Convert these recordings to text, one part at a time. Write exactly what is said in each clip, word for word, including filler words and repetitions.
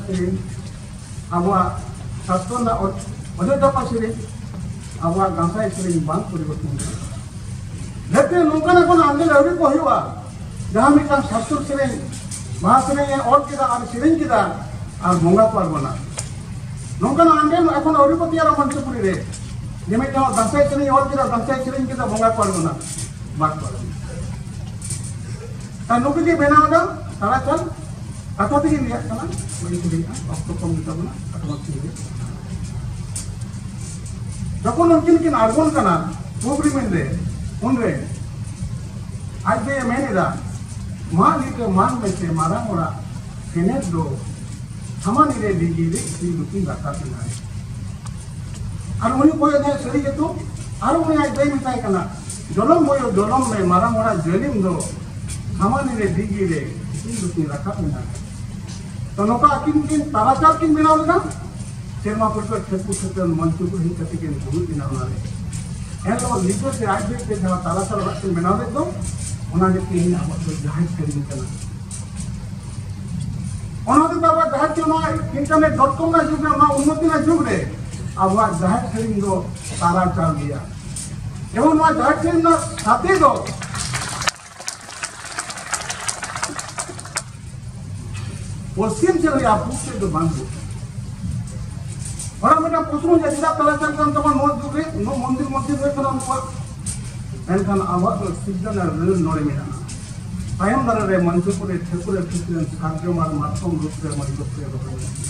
ᱥᱮᱨᱮᱧ, ᱟᱵᱚᱣᱟᱜ ᱥᱟᱥᱛᱚᱨ ᱨᱮᱱᱟᱜ ᱚᱡ-, ᱚᱡᱚᱭ ᱛᱟᱯᱟ ᱥᱮᱨᱮᱧ, ᱟᱵᱚᱣᱟᱜ ᱫᱟᱸᱥᱟᱭ ᱥᱮᱨᱮᱧ ᱵᱟᱝ ᱯᱚᱨᱤᱵᱚᱨᱛᱚᱱ ᱠᱟᱱᱟ᱾ ᱡᱟᱛᱮ ᱱᱚᱝᱠᱟᱱᱟᱜ ᱠᱳᱱᱳ ᱟᱸᱫᱳᱲ ᱟᱹᱣᱨᱤ ᱠᱚ ᱦᱩᱭᱩᱜᱼᱟ, ᱡᱟᱦᱟᱸ ᱢᱤᱫᱴᱟᱝ ᱥᱟᱥᱛᱚᱨ ᱥᱮᱨᱮᱧ, ᱵᱟᱦᱟ ᱥᱮᱨᱮᱧ ᱮ ᱚᱞ ᱠᱮᱫᱟ ᱟᱨ ᱥᱮᱨᱮᱧ ᱠᱮᱫᱟ ᱟᱨ ᱵᱚᱸᱜᱟ ᱠᱚ ᱟᱬᱜᱚᱱᱟ᱾ ᱱᱚᱝᱠᱟᱱᱟᱜ ᱟᱸᱫᱳᱲ ᱮᱠᱷᱚᱱ ᱟᱹᱣᱨᱤ ᱠᱚ ᱛᱮᱭᱟᱨᱟ ᱢᱚᱧᱪᱚᱯᱩᱨᱤ ᱨᱮ, ᱡᱮ ᱢᱤᱫᱴᱟᱝ ᱫᱟᱸᱥᱟᱭ ᱥᱮᱨᱮᱧ ᱮ ᱚᱞ ᱠᱮᱫᱟ, ᱫᱟᱸᱥᱟᱭ ᱥᱮᱨᱮᱧ ᱠᱮᱫᱟ, ᱵᱚᱸᱜᱟ ᱠᱚ ᱟᱬᱜᱚᱱᱟ, ᱵᱟᱝ ᱠᱚ ᱟᱬᱜᱚᱱᱟ᱾ ᱟᱨ ᱱᱩᱠᱩ ᱜᱮ ᱵᱮᱱᱟᱣ ᱮᱫᱟ ᱛᱟᱲᱟᱪᱟᱞ᱾ ᱠᱟᱛᱷᱟ ᱛᱮᱜᱮᱧ ᱞᱟᱹᱭᱟᱜ ᱠᱟᱱᱟ, ᱵᱟᱹᱧ ᱠᱩᱞᱤᱭᱮᱫᱼᱟ, ᱚᱠᱛᱚ ᱠᱚᱢ ᱜᱮᱛᱟ ᱵᱚᱱᱟ, ᱠᱟᱛᱷᱟ ᱵᱟᱝ ᱠᱩᱞᱤᱭᱮᱫᱼᱟ᱾ ᱡᱚᱠᱷᱚᱱ ᱩᱱᱠᱤᱱ ᱠᱤᱱ ᱟᱬᱜᱚᱱ ᱠᱟᱱᱟ ᱯᱩᱵ ᱨᱤᱢᱤᱞ ᱨᱮ, ᱩᱱᱨᱮ ᱟᱡ ᱫᱚᱭ ᱢᱮᱱ ᱮᱫᱟ, "ᱢᱟ ᱞᱤᱴᱟᱹ ᱢᱟᱱ ᱢᱮᱥᱮ ᱢᱟᱨᱟᱝ ᱚᱲᱟᱜ ᱥᱮᱱᱮᱫ ᱫᱚ, ᱥᱟᱢᱟᱱᱤ ᱨᱮ ᱰᱤᱜᱤ ᱨᱮ ᱤᱥᱤᱱ ᱫᱩᱠᱤᱱ ᱨᱟᱠᱟᱵ ᱮᱱᱟ᱾" ᱟᱨ ᱩᱱᱤ ᱠᱚᱭᱚᱜ ᱮᱫᱟᱭ ᱥᱟᱹᱨᱤ ᱜᱮᱛᱚ, ᱟᱨ ᱩᱱᱤ ᱟᱡ ᱫᱚᱭ ᱢᱮᱛᱟᱭ ᱠᱟᱱᱟ, "ᱡᱚᱞᱚᱢ ᱵᱚᱭᱚ ᱡᱚᱞᱚᱢ ᱢᱮ, ᱢᱟᱨᱟᱝ ᱚᱲᱟᱜ ᱡᱟᱹᱞᱤᱢ ᱫᱚ, ᱥᱟᱢᱟᱱᱤ ᱨᱮ ᱰᱤᱜᱤ ᱨᱮ ᱤᱥᱤᱱ ᱫᱩᱠᱤᱱ ᱨᱟᱠᱟᱵ ᱮᱱᱟ᱾" ᱛᱚ ᱱᱚᱝᱠᱟ ᱟᱹᱠᱤᱱ ᱠᱤᱱ ᱛᱟᱨᱟᱪᱟᱞ ᱠᱤᱱ ᱵᱮᱱᱟᱣ ᱞᱮᱫᱟ, ᱥᱮᱨᱢᱟ ᱯᱚᱨᱤᱠᱚᱨ ᱴᱷᱟᱹᱠᱩᱨ ᱴᱷᱟᱹᱠᱩᱨ ᱢᱚᱧᱪᱚ ᱠᱚ ᱦᱮᱡ ᱠᱟᱛᱮ ᱠᱤᱱ ᱫᱩᱲᱩᱵ ᱮᱱᱟ ᱚᱱᱟᱨᱮ᱾ ᱮᱱᱦᱤᱞᱳᱜ ᱱᱤᱡᱮ ᱛᱮ ᱟᱡ ᱛᱮ ᱡᱟᱦᱟᱸ ᱛᱟᱨᱟᱪᱟᱞ ᱚᱲᱟᱜ ᱠᱤᱱ ᱵᱮᱱᱟᱣ ᱞᱮᱫ ᱫᱚ, ᱚᱱᱟ ᱜᱮ ᱛᱮᱦᱮᱧ ᱟᱵᱚᱣᱟᱜ ᱫᱚ ᱡᱟᱦᱮᱨ ᱥᱮᱨᱮᱧ ᱠᱟᱱᱟ᱾ ᱚᱱᱟ ᱦᱚᱛᱮᱡ ᱛᱮ ᱟᱵᱚᱣᱟᱜ ᱡᱟᱦᱮᱨ ᱥᱮᱨᱮᱧ ᱱᱚᱣᱟ internet dot com ᱨᱮᱱᱟᱜ ᱡᱩᱜᱽ ᱨᱮ, ᱱᱚᱣᱟ ᱩᱱᱱᱚᱛᱤ ᱨᱮᱱᱟᱜ ᱡᱩᱜᱽ ᱨᱮ ᱟᱵᱚᱣᱟᱜ ᱡᱟᱦᱮᱨ ᱥᱮᱨᱮᱧ ᱫᱚ ᱛᱟᱨᱟᱪᱟᱞ ᱜᱮᱭᱟ᱾ ᱮᱵᱚᱝ ᱱᱚᱣᱟ ᱡᱟᱦᱮᱨ ᱥᱮᱨᱮᱧ ᱨᱮᱱᱟᱜ ᱥᱟᱛᱮ ᱫᱚ ᱯᱚᱥᱪᱤᱢ ᱥᱮᱫ ᱦᱩᱭᱩᱜᱼᱟ, ᱯᱩᱨᱩᱵ ᱥᱮᱫ ᱫᱚ ᱵᱟᱝ ᱦᱩᱭᱩᱜᱼᱟ᱾ ᱦᱚᱲᱟᱜ ᱢᱤᱫᱴᱟᱝ ᱯᱨᱚᱥᱱᱚ ᱦᱩᱭᱩᱜᱼᱟ, ᱪᱮᱫᱟᱜ ᱛᱟᱞᱟ ᱪᱟᱞ ᱠᱟᱱ ᱛᱟᱵᱚᱱᱟ ᱱᱚᱣᱟ ᱡᱩᱜᱽ ᱨᱮ, ᱱᱚᱣᱟ ᱢᱚᱱᱫᱤᱨ ᱢᱚᱥᱡᱤᱫ ᱦᱩᱭᱩᱜ ᱠᱟᱱᱟ ᱩᱱᱠᱩᱣᱟᱜ? ᱢᱮᱱᱠᱷᱟᱱ ᱟᱵᱚᱣᱟᱜ ᱫᱚ ᱥᱤᱨᱡᱚᱱ ᱨᱟᱹᱲ ᱱᱚᱰᱮ ᱢᱮᱱᱟᱜᱼᱟ᱾ ᱛᱟᱭᱚᱢ ᱫᱟᱨᱟ ᱨᱮ ᱢᱚᱧᱪᱚᱯᱩᱨ ᱨᱮ ᱴᱷᱟᱹᱠᱩᱨ ᱨᱮ ᱴᱷᱟᱹᱠᱩᱨ ᱨᱮ ᱥᱟᱨᱡᱚᱢ ᱟᱨ ᱢᱟᱛᱠᱚᱢ ᱨᱩᱯ ᱨᱮ ᱢᱚᱧᱪᱚᱯᱩᱨ ᱨᱮ ᱨᱚᱦᱚᱭ ᱢᱮᱱᱟᱜᱼᱟ᱾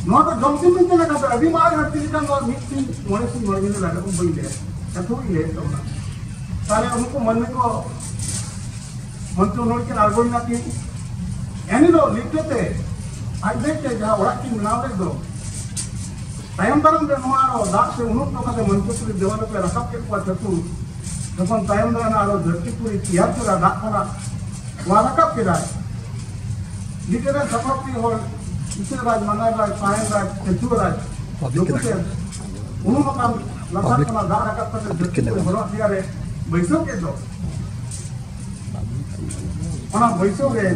ᱱᱚᱣᱟ ᱫᱚ ᱡᱚᱢᱥᱤᱢ ᱵᱤᱱᱛᱤ ᱞᱮᱠᱟᱛᱮ ᱟᱹᱰᱤ ᱢᱟᱨᱟᱝ ᱦᱟᱹᱛᱤ ᱞᱮᱠᱟᱱ ᱱᱚᱣᱟ ᱢᱤᱫ ᱥᱤᱧ ᱢᱚᱬᱮ ᱥᱤᱧ ᱢᱚᱬᱮ ᱧᱤᱫᱟᱹ ᱞᱟᱜᱟᱜ ᱵᱟᱹᱧ ᱞᱟᱹᱭᱟ, ᱮᱛᱚ ᱤᱧ ᱞᱟᱹᱭᱮᱫ ᱛᱟᱵᱚᱱᱟ᱾ ᱛᱟᱦᱞᱮ ᱩᱱᱠᱩ ᱢᱟᱹᱱᱢᱤ ᱠᱚ ᱢᱚᱧᱪᱚ ᱱᱚᱰᱮ ᱠᱤᱱ ᱟᱬᱜᱚᱭᱮᱱᱟ ᱠᱤᱱ᱾ ᱮᱱᱦᱤᱞᱳᱜ ᱞᱤᱴᱟᱹ ᱛᱮ ᱟᱡ ᱵᱮᱜ ᱛᱮ ᱡᱟᱦᱟᱸ ᱚᱲᱟᱜ ᱠᱤᱱ ᱵᱮᱱᱟᱣ ᱞᱮᱫ ᱫᱚ, ᱛᱟᱭᱚᱢ ᱫᱟᱨᱟᱢ ᱨᱮ ᱱᱚᱣᱟ ᱟᱨᱚ ᱫᱟᱜ ᱛᱮ ᱩᱱᱩᱢ ᱦᱚᱴᱚ ᱠᱟᱛᱮ ᱢᱚᱧᱪᱚᱯᱩᱨᱤ ᱫᱮᱣᱟᱞ ᱨᱮᱯᱮ ᱨᱟᱠᱟᱵ ᱠᱮᱫ ᱠᱚᱣᱟ ᱴᱷᱟᱹᱠᱩᱨ᱾ ᱡᱚᱠᱷᱚᱱ ᱛᱟᱭᱚᱢ ᱫᱟᱨᱟᱢ ᱟᱨᱚ ᱫᱷᱟᱹᱨᱛᱤᱯᱩᱨᱤ ᱛᱮᱭᱟᱨ ᱠᱮᱫᱟ, ᱫᱟᱜ ᱠᱷᱚᱱᱟᱜ ᱱᱚᱣᱟ ᱨᱟᱠᱟᱵ ᱠᱮᱫᱟᱭ᱾ ᱞᱤᱴᱟᱹ ᱨᱮ ᱥᱟᱯᱲᱟᱣ ᱦᱚᱲ ᱤᱥᱟᱹᱨ ᱨᱟᱡᱽ, ᱢᱟᱱᱟᱨ ᱨᱟᱡᱽ, ᱯᱟᱭᱮᱱ ᱨᱟᱡᱽ, ᱠᱟᱹᱪᱩᱣᱟᱹ ᱨᱟᱡᱽ, ᱱᱩᱠᱩ ᱛᱮ ᱩᱱᱩᱢ ᱟᱠᱟᱱ ᱞᱟᱛᱟᱨ ᱠᱷᱚᱱᱟᱜ ᱫᱟᱜ ᱨᱟᱠᱟᱵ ᱠᱟᱛᱮ ᱫᱷᱟᱹᱨᱛᱤ ᱯᱩᱨᱤ ᱦᱚᱨᱚᱜ ᱛᱮᱭᱟᱨᱮ ᱵᱟᱹᱭᱥᱟᱹᱣ ᱠᱮᱫ ᱫᱚ, ᱚᱱᱟ ᱵᱟᱹᱭᱥᱟᱹᱣ ᱨᱮ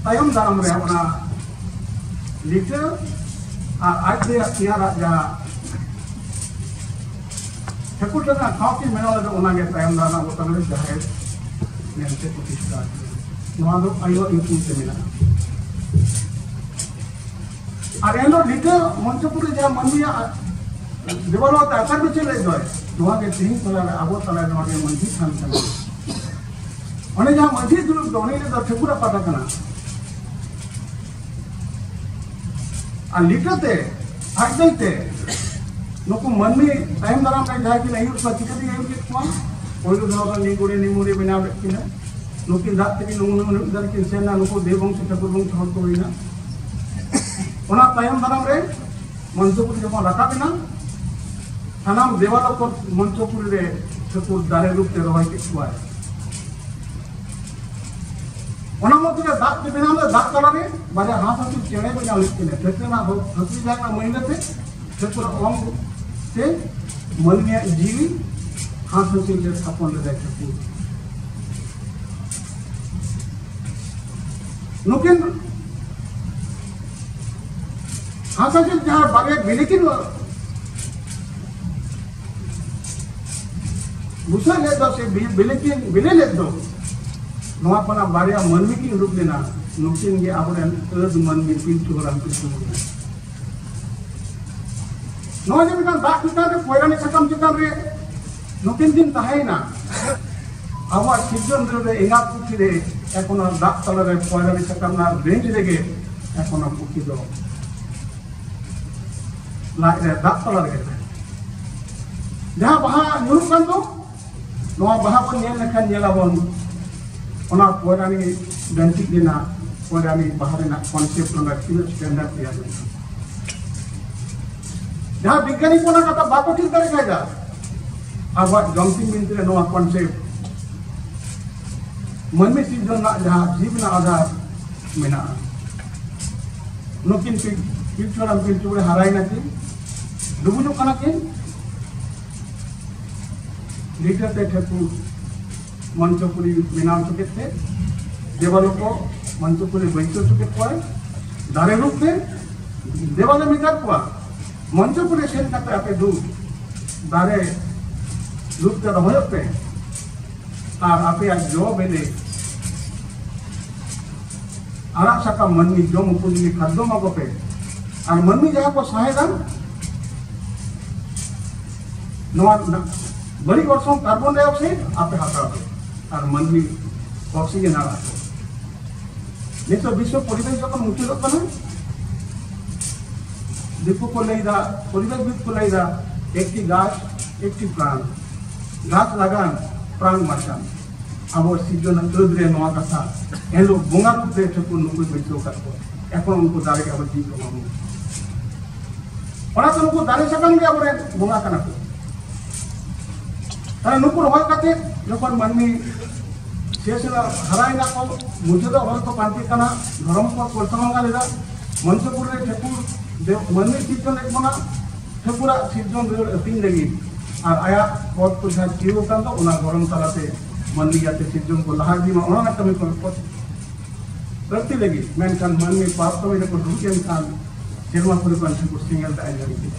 ᱛᱟᱭᱚᱢ ᱫᱟᱨᱟᱢ ᱨᱮ ᱚᱱᱟ ᱞᱤᱴᱟᱹ ᱟᱨ ᱟᱡ ᱛᱮᱭᱟᱜ ᱛᱮᱭᱟᱨᱟᱜ ᱡᱟᱦᱟᱸ ᱴᱷᱟᱹᱠᱩᱨ ᱴᱷᱮᱱ ᱨᱮᱱᱟᱜ ᱴᱷᱟᱶ ᱠᱤᱱ ᱵᱮᱱᱟᱣ ᱞᱮᱫᱟ, ᱚᱱᱟᱜᱮ ᱛᱟᱭᱚᱢ ᱫᱟᱨᱟᱢ ᱟᱵᱚ ᱛᱟᱞᱟᱨᱮ ᱡᱟᱦᱮᱨ ᱢᱮᱱᱛᱮ ᱯᱨᱚᱛᱤᱥᱴᱷᱟ ᱟᱠᱟᱱᱟ᱾ ᱱᱚᱣᱟ ᱫᱚ ᱟᱭᱳᱣᱟᱜ ᱧᱩᱛᱩᱢ ᱛᱮ ᱢᱮᱱᱟᱜᱼᱟ᱾ ᱟᱨ ᱮᱱᱦᱤᱞᱳᱜ ᱞᱤᱴᱟᱹ ᱢᱚᱧᱪᱚᱯᱩᱨ ᱨᱮ ᱡᱟᱦᱟᱸ ᱢᱟᱹᱱᱢᱤᱭᱟᱜ ᱫᱮᱵᱟᱞᱳᱠ ᱛᱮ ᱟᱪᱟᱨ ᱵᱤᱪᱟᱹᱨ ᱞᱮᱫ ᱫᱚᱭ, ᱱᱚᱣᱟ ᱜᱮ ᱛᱮᱦᱮᱧ ᱛᱟᱞᱟᱨᱮ ᱟᱵᱚ ᱛᱟᱞᱟᱨᱮ ᱱᱚᱣᱟ ᱜᱮ ᱢᱟᱹᱡᱷᱤ ᱛᱷᱟᱱ ᱠᱟᱱᱟ᱾ ᱚᱱᱮ ᱡᱟᱦᱟᱸ ᱢᱟᱹᱡᱷᱤ ᱫᱩᱲᱩᱵ ᱫᱚ, ᱩᱱᱤ ᱫᱚ ᱴᱷᱟᱹᱠᱩᱨᱟᱜ ᱯᱟᱴᱟ ᱠᱟᱱᱟ᱾ ᱟᱨ ᱞᱤᱴᱟᱹᱛᱮ ᱟᱡ ᱫᱚᱭ ᱛᱮ ᱱᱩᱠᱩ ᱢᱟᱹᱱᱢᱤ ᱛᱟᱭᱚᱢ ᱫᱟᱨᱟᱢ ᱨᱮ ᱡᱟᱦᱟᱸᱭ ᱠᱤᱱ ᱟᱹᱭᱩᱨ ᱠᱚᱣᱟ, ᱪᱤᱠᱟᱹᱛᱮ ᱟᱹᱭᱩᱨ ᱠᱮᱫ ᱠᱚᱣᱟ? ᱯᱳᱭᱞᱳ ᱫᱷᱟᱣ ᱫᱚ ᱱᱤᱜᱩᱲᱤ ᱱᱤᱢᱩᱲᱤ ᱵᱮᱱᱟᱣ ᱞᱮᱫ ᱠᱤᱱᱟ᱾ ᱱᱩᱠᱤᱱ ᱫᱟᱜ ᱛᱮᱠᱤᱱ ᱩᱢᱩᱞ ᱩᱢᱩᱞ ᱫᱟᱨᱮ ᱠᱤᱱ ᱥᱮᱱ ᱮᱱᱟ, ᱱᱩᱠᱩ ᱫᱮᱵ ᱵᱚᱝᱥᱚ ᱴᱷᱟᱹᱠᱩᱨ ᱵᱚᱝᱥᱚ ᱦᱚᱲ ᱠᱚ ᱦᱩᱭᱱᱟ᱾ ᱚᱱᱟ ᱛᱟᱭᱚᱢ ᱫᱟᱨᱟᱢ ᱨᱮ ᱢᱚᱧᱪᱚᱯᱩᱨᱤ ᱡᱚᱠᱷᱚᱱ ᱨᱟᱠᱟᱵ ᱮᱱᱟ, ᱥᱟᱱᱟᱢ ᱫᱮᱵᱟᱞᱳᱠ ᱢᱚᱧᱪᱚᱯᱩᱨᱤ ᱨᱮ ᱴᱷᱟᱹᱠᱩᱨ ᱫᱟᱨᱮ ᱨᱩᱯ ᱛᱮ ᱨᱚᱦᱚᱭ ᱠᱮᱫ ᱠᱚᱣᱟᱭ᱾ ᱚᱱᱟ ᱢᱚᱫᱽᱫᱷᱮ ᱨᱮ ᱫᱟᱜ ᱛᱮ ᱵᱮᱱᱟᱣ ᱞᱮ, ᱫᱟᱜ ᱛᱟᱞᱟᱨᱮ ᱵᱟᱨᱭᱟ ᱦᱟᱸᱥ ᱦᱟᱹᱥᱤᱞ ᱪᱮᱬᱮ ᱵᱮᱱᱟᱣ ᱞᱮᱫ ᱠᱤᱱᱟ᱾ ᱴᱷᱟᱹᱠᱨᱟᱹ ᱨᱮᱱᱟᱜ ᱦᱚ-, ᱦᱟᱹᱥᱤᱞ ᱡᱟᱦᱟᱸ ᱨᱮᱱᱟᱜ ᱢᱟᱹᱭᱞᱟᱹ ᱛᱮ ᱴᱷᱟᱹᱠᱩᱨ ᱚᱝ ᱛᱮ ᱢᱟᱹᱱᱢᱤᱭᱟᱜ ᱡᱤᱣᱤ ᱦᱟᱸᱥ ᱦᱟᱹᱥᱤᱞ ᱨᱮ ᱛᱷᱟᱯᱚᱱ ᱞᱮᱫᱟᱭ ᱴᱷᱟᱹᱠᱩᱨ᱾ ᱱᱩᱠᱤᱱ ᱦᱟᱸᱥ ᱦᱟᱹᱥᱤᱞ ᱡᱟᱦᱟᱸ ᱵᱟᱨᱭᱟ ᱵᱤᱞᱤ ᱠᱤᱱ ᱵᱩᱥᱟᱹᱜ ᱞᱮᱫ ᱫᱚ ᱥᱮ ᱵᱤ-, ᱵᱤᱞᱤ ᱠᱤᱱ ᱵᱤᱞᱤ ᱞᱮᱫ ᱫᱚ, ᱱᱚᱣᱟ ᱠᱷᱚᱱᱟᱜ ᱵᱟᱨᱭᱟ ᱢᱟᱹᱱᱢᱤ ᱠᱤᱱ ᱩᱰᱩᱠ ᱞᱮᱱᱟ, ᱱᱩᱠᱤᱱ ᱜᱮ ᱟᱵᱚᱨᱮᱱ ᱟᱹᱫ ᱢᱟᱹᱱᱢᱤ ᱯᱤᱞᱪᱩ ᱦᱟᱲᱟᱢ ᱯᱤᱞᱪᱩ ᱵᱩᱲᱦᱤ᱾ ᱱᱚᱜᱼᱚᱭ ᱡᱮ ᱢᱤᱫᱴᱟᱝ ᱫᱟᱜ ᱪᱮᱛᱟᱱ ᱨᱮ, ᱯᱚᱭᱨᱟᱱᱤ ᱥᱟᱠᱟᱢ ᱪᱮᱛᱟᱱ ᱨᱮ ᱱᱩᱠᱤᱱ ᱠᱤᱱ ᱛᱟᱦᱮᱸᱭᱮᱱᱟ, ᱟᱵᱚᱣᱟᱜ ᱥᱤᱨᱡᱚᱱ ᱨᱮ ᱮᱸᱜᱟᱛ ᱯᱩᱛᱷᱤ ᱨᱮ ᱮᱠᱷᱚᱱᱳ ᱫᱟᱜ ᱛᱟᱞᱟᱨᱮ ᱯᱚᱭᱨᱟᱱᱤ ᱥᱟᱠᱟᱢ ᱨᱮᱱᱟᱜ range ᱨᱮᱜᱮ ᱮᱠᱷᱚᱱᱳ ᱯᱩᱛᱷᱤ ᱫᱚ ᱞᱟᱡ ᱨᱮ ᱫᱟᱜ ᱛᱟᱞᱟ ᱨᱮᱜᱮ ᱛᱟᱦᱮᱱᱟ᱾ ᱡᱟᱦᱟᱸ ᱵᱟᱦᱟ ᱧᱩᱨᱩᱜ ᱠᱟᱱ ᱫᱚ, ᱱᱚᱣᱟ ᱵᱟᱦᱟ ᱵᱚᱱ ᱧᱮᱞ ᱞᱮᱠᱷᱟᱱ ᱧᱮᱞᱟᱵᱚᱱ, ᱚᱱᱟ ᱯᱚᱭᱨᱟᱱᱤ ᱰᱟᱹᱱᱴᱤᱡ ᱨᱮᱱᱟᱜ, ᱯᱚᱭᱨᱟᱱᱤ ᱵᱟᱦᱟ ᱨᱮᱱᱟᱜ concept ᱚᱸᱰᱮ ᱛᱤᱱᱟᱹᱜ standard ᱛᱮᱭᱟᱨ ᱞᱮᱱᱟ᱾ ᱡᱟᱦᱟᱸ ᱵᱤᱜᱽᱜᱟᱱᱤ ᱠᱚ ᱚᱱᱟ ᱠᱟᱛᱷᱟ ᱵᱟᱠᱚ ᱴᱷᱤᱠ ᱫᱟᱲᱮ ᱠᱟᱭᱫᱟ, ᱟᱵᱚᱣᱟᱜ ᱡᱚᱢᱥᱤᱢ ᱵᱤᱱᱛᱤ ᱨᱮ ᱱᱚᱣᱟ concept ᱢᱟᱹᱱᱢᱤ ᱥᱤᱨᱡᱚᱱ ᱨᱮᱱᱟᱜ ᱡᱟᱦᱟᱸ ᱡᱤᱵᱽ ᱨᱮᱱᱟᱜ ᱟᱫᱷᱟᱨ ᱢᱮᱱᱟᱜᱼᱟ᱾ ᱱᱩᱠᱤᱱ ᱯᱤᱞ-, ᱯᱤᱞᱪᱩ ᱦᱟᱲᱟᱢ ᱯᱤᱞᱪᱩ ᱵᱩᱲᱦᱤ ᱦᱟᱨᱟᱭᱮᱱᱟ ᱠᱤᱱ, ᱰᱩᱵᱩᱡᱚᱜ ᱠᱟᱱᱟ ᱠᱤᱱ, ᱞᱤᱴᱟᱹ ᱛᱮ ᱴᱷᱟᱹᱠᱩᱨ ᱢᱚᱧᱪᱚᱯᱩᱨᱤ ᱵᱮᱱᱟᱣ ᱦᱚᱪᱚ ᱠᱮᱫ ᱛᱮ ᱫᱮᱵᱟᱞᱳᱠ ᱢᱚᱧᱪᱚᱯᱩᱨᱤ ᱵᱟᱹᱭᱥᱟᱹᱣ ᱦᱚᱪᱚ ᱠᱮᱫ ᱠᱚᱣᱟᱭ ᱫᱟᱨᱮ ᱨᱩᱯ ᱛᱮ᱾ ᱫᱮᱣᱟᱞᱮ ᱢᱮᱛᱟᱫ ᱠᱚᱣᱟ, ᱢᱚᱧᱪᱚᱯᱩᱨᱤ ᱥᱮᱱ ᱠᱟᱛᱮ ᱟᱯᱮ ᱫᱩ ᱫᱟᱨᱮ ᱨᱩᱯ ᱛᱮ ᱨᱚᱦᱚᱭᱚᱜ ᱯᱮ, ᱟᱨ ᱟᱯᱮᱭᱟᱜ ᱡᱚ ᱵᱮᱞᱮ ᱟᱲᱟᱜ ᱥᱟᱠᱟᱢ ᱢᱟᱹᱱᱢᱤ ᱡᱚᱢ ᱩᱯᱚᱡᱳᱜᱤ ᱠᱷᱟᱫᱽᱫᱚ ᱮᱢᱟ ᱠᱚᱯᱮ᱾ ᱟᱨ ᱢᱟᱹᱱᱢᱤ ᱡᱟᱦᱟᱸ ᱠᱚ ᱥᱟᱦᱮᱫᱟ, ᱱᱚᱣᱟ ᱨᱮᱱᱟᱜ ᱵᱟᱹᱲᱤᱡ ᱚᱨᱥᱚᱝ ᱠᱟᱨᱵᱚᱱ ᱰᱟᱭ ᱚᱠᱥᱟᱭᱤᱰ ᱟᱯᱮ ᱦᱟᱛᱟᱣ ᱯᱮ, ᱟᱨ ᱢᱟᱹᱱᱢᱤ ᱚᱠᱥᱤᱡᱮᱱ ᱟᱲᱟᱜ ᱯᱮ᱾ ᱱᱤᱛᱚᱜ ᱵᱤᱥᱥᱚ ᱯᱚᱨᱤᱵᱮᱥ ᱡᱚᱠᱷᱚᱱ ᱢᱩᱪᱟᱹᱫᱚᱜ ᱠᱟᱱᱟ, ᱫᱤᱠᱩ ᱠᱚ ᱞᱟᱹᱭᱫᱟ, ᱯᱚᱨᱤᱵᱮᱥᱵᱤᱫ ᱠᱚ ᱞᱟᱹᱭᱫᱟ, ᱮᱠᱴᱤ ᱜᱟᱪᱷ ᱮᱠᱴᱤ ᱯᱨᱟᱱ, ᱜᱟᱪᱷ ᱞᱟᱜᱟᱱ ᱯᱨᱟᱱ ᱵᱟᱪᱟᱱ᱾ ᱟᱵᱚ ᱥᱤᱨᱡᱚᱱ ᱟᱹᱫ ᱨᱮ ᱱᱚᱣᱟ ᱠᱟᱛᱷᱟ, ᱮᱱᱦᱤᱞᱳᱜ ᱵᱚᱸᱜᱟ ᱨᱩᱯ ᱨᱮ ᱴᱷᱟᱹᱠᱩᱨ ᱱᱩᱠᱩᱭ ᱵᱟᱹᱭᱥᱟᱹᱣ ᱟᱠᱟᱫ ᱠᱚᱣᱟ᱾ ᱮᱠᱷᱚᱱ ᱩᱱᱠᱩ ᱫᱟᱨᱮ ᱜᱮ ᱟᱵᱚ ᱡᱤᱣᱤ ᱠᱚ ᱮᱢᱟ ᱵᱚᱱᱟ᱾ ᱚᱱᱟᱛᱮ ᱱᱩᱠᱩ ᱫᱟᱨᱮ ᱥᱟᱠᱟᱢ ᱜᱮ ᱟᱵᱚᱨᱮᱱ ᱵᱚᱸᱜᱟ ᱠᱟᱱᱟ ᱠᱚ᱾ ᱛᱟᱦᱞᱮ ᱱᱩᱠᱩ ᱨᱚᱦᱚᱭ ᱠᱟᱛᱮ ᱡᱚᱠᱷᱚᱱ ᱢᱟᱹᱱᱢᱤ ᱥᱮᱥ ᱨᱮ ᱦᱟᱨᱟᱭᱮᱱᱟ ᱠᱚ, ᱢᱩᱪᱟᱹᱫᱚᱜ ᱦᱚᱨ ᱠᱚ ᱯᱟᱱᱛᱮ ᱠᱟᱱᱟ, ᱫᱷᱚᱨᱚᱢ ᱠᱚ ᱠᱚᱞᱥᱟᱢᱟᱝᱜᱟ ᱞᱮᱫᱟ, ᱢᱚᱧᱪᱚᱯᱩᱨ ᱨᱮ ᱴᱷᱟᱹᱠᱩᱨ ᱫᱮᱣ-, ᱢᱟᱹᱱᱢᱤ ᱥᱤᱨᱡᱚᱱ ᱞᱮᱫ ᱵᱚᱱᱟ, ᱴᱷᱟᱹᱠᱩᱨᱟᱜ ᱥᱤᱨᱡᱚᱱ ᱨᱩᱣᱟᱹᱲ ᱟᱹᱛᱤᱧ ᱞᱟᱹᱜᱤᱫ᱾ ᱟᱨ ᱟᱭᱟᱜ ᱯᱚᱫ ᱠᱚ ᱡᱟᱦᱟᱸ ᱪᱤᱨ ᱟᱠᱟᱱ ᱫᱚ, ᱚᱱᱟ ᱫᱷᱚᱨᱚᱢ ᱛᱟᱞᱟᱛᱮ ᱢᱟᱹᱱᱢᱤ ᱡᱟᱛᱮ ᱥᱤᱨᱡᱚᱱ ᱠᱚ ᱞᱟᱦᱟ ᱤᱫᱤ ᱢᱟ, ᱚᱱᱟ ᱨᱮᱱᱟᱜ ᱠᱟᱹᱢᱤ ᱠᱚ ᱠᱚ ᱵᱟᱹᱲᱛᱤ ᱞᱟᱹᱜᱤᱫ᱾ ᱢᱮᱱᱠᱷᱟᱱ ᱢᱟᱹᱱᱢᱤ ᱯᱟᱯ ᱠᱟᱹᱢᱤ ᱨᱮᱠᱚ ᱰᱩᱵᱩᱡ ᱮᱱ ᱠᱷᱟᱱ ᱥᱮᱨᱢᱟ ᱯᱩᱨᱤ ᱠᱷᱚᱱ ᱴᱷᱟᱹᱠᱩᱨ ᱥᱮᱸᱜᱮᱞ ᱫᱟᱜ ᱮ ᱡᱟᱹᱲᱤ ᱠᱮᱫᱟ᱾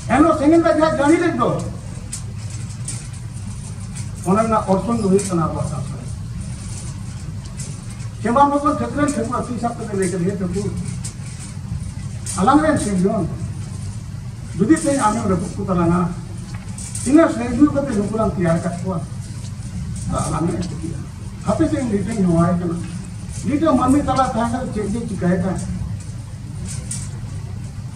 ᱮᱱᱦᱤᱞᱳᱜ ᱥᱮᱸᱜᱮᱞ ᱫᱟᱜ ᱡᱟᱦᱟᱸ ᱡᱟᱹᱲᱤ ᱞᱮᱫ ᱫᱚ, ᱚᱱᱟ ᱨᱮᱱᱟᱜ ᱚᱨᱥᱚᱝ ᱫᱚ ᱦᱩᱭᱩᱜ ᱠᱟᱱᱟ ᱟᱵᱚᱣᱟᱜ ᱥᱟᱶᱛᱟ ᱨᱮ᱾ ᱪᱮ ᱵᱟᱝ ᱵᱚᱱ ᱴᱷᱟᱹᱠᱨᱟᱹᱱ ᱴᱷᱟᱹᱠᱩᱨ ᱟᱹᱛᱩ ᱥᱟᱵ ᱠᱟᱛᱮ ᱞᱟᱹᱭ ᱠᱮᱫᱟ, "ᱦᱮ ᱴᱷᱟᱹᱠᱩᱨ, ᱟᱞᱟᱝ ᱨᱮᱱ ᱥᱤᱨᱡᱚᱱ, ᱡᱩᱫᱤ ᱛᱮᱦᱮᱧ ᱟᱢᱮᱢ ᱨᱟᱹᱯᱩᱫ ᱠᱚ ᱛᱟᱞᱟᱝᱟ, ᱛᱤᱱᱟᱹᱜ ᱥᱟᱹᱭᱫᱩ ᱠᱟᱛᱮ ᱱᱩᱠᱩ ᱞᱟᱝ ᱛᱮᱭᱟᱨ ᱟᱠᱟᱫ ᱠᱚᱣᱟ, ᱟᱞᱟᱝ ᱞᱮ ᱠᱩᱥᱤᱜᱼᱟ᱾ ᱦᱟᱯᱮ ᱥᱮ ᱤᱧ ᱱᱤᱛᱟᱹᱧ ᱦᱚᱦᱚᱣᱟᱭ ᱠᱟᱱᱟ, ᱱᱤᱛᱟᱹ ᱢᱟᱹᱱᱢᱤ ᱛᱟᱞᱟ ᱛᱟᱦᱮᱸ ᱠᱟᱛᱮ ᱪᱮᱫ ᱡᱮ ᱪᱤᱠᱟᱹᱭ ᱠᱟᱱ?"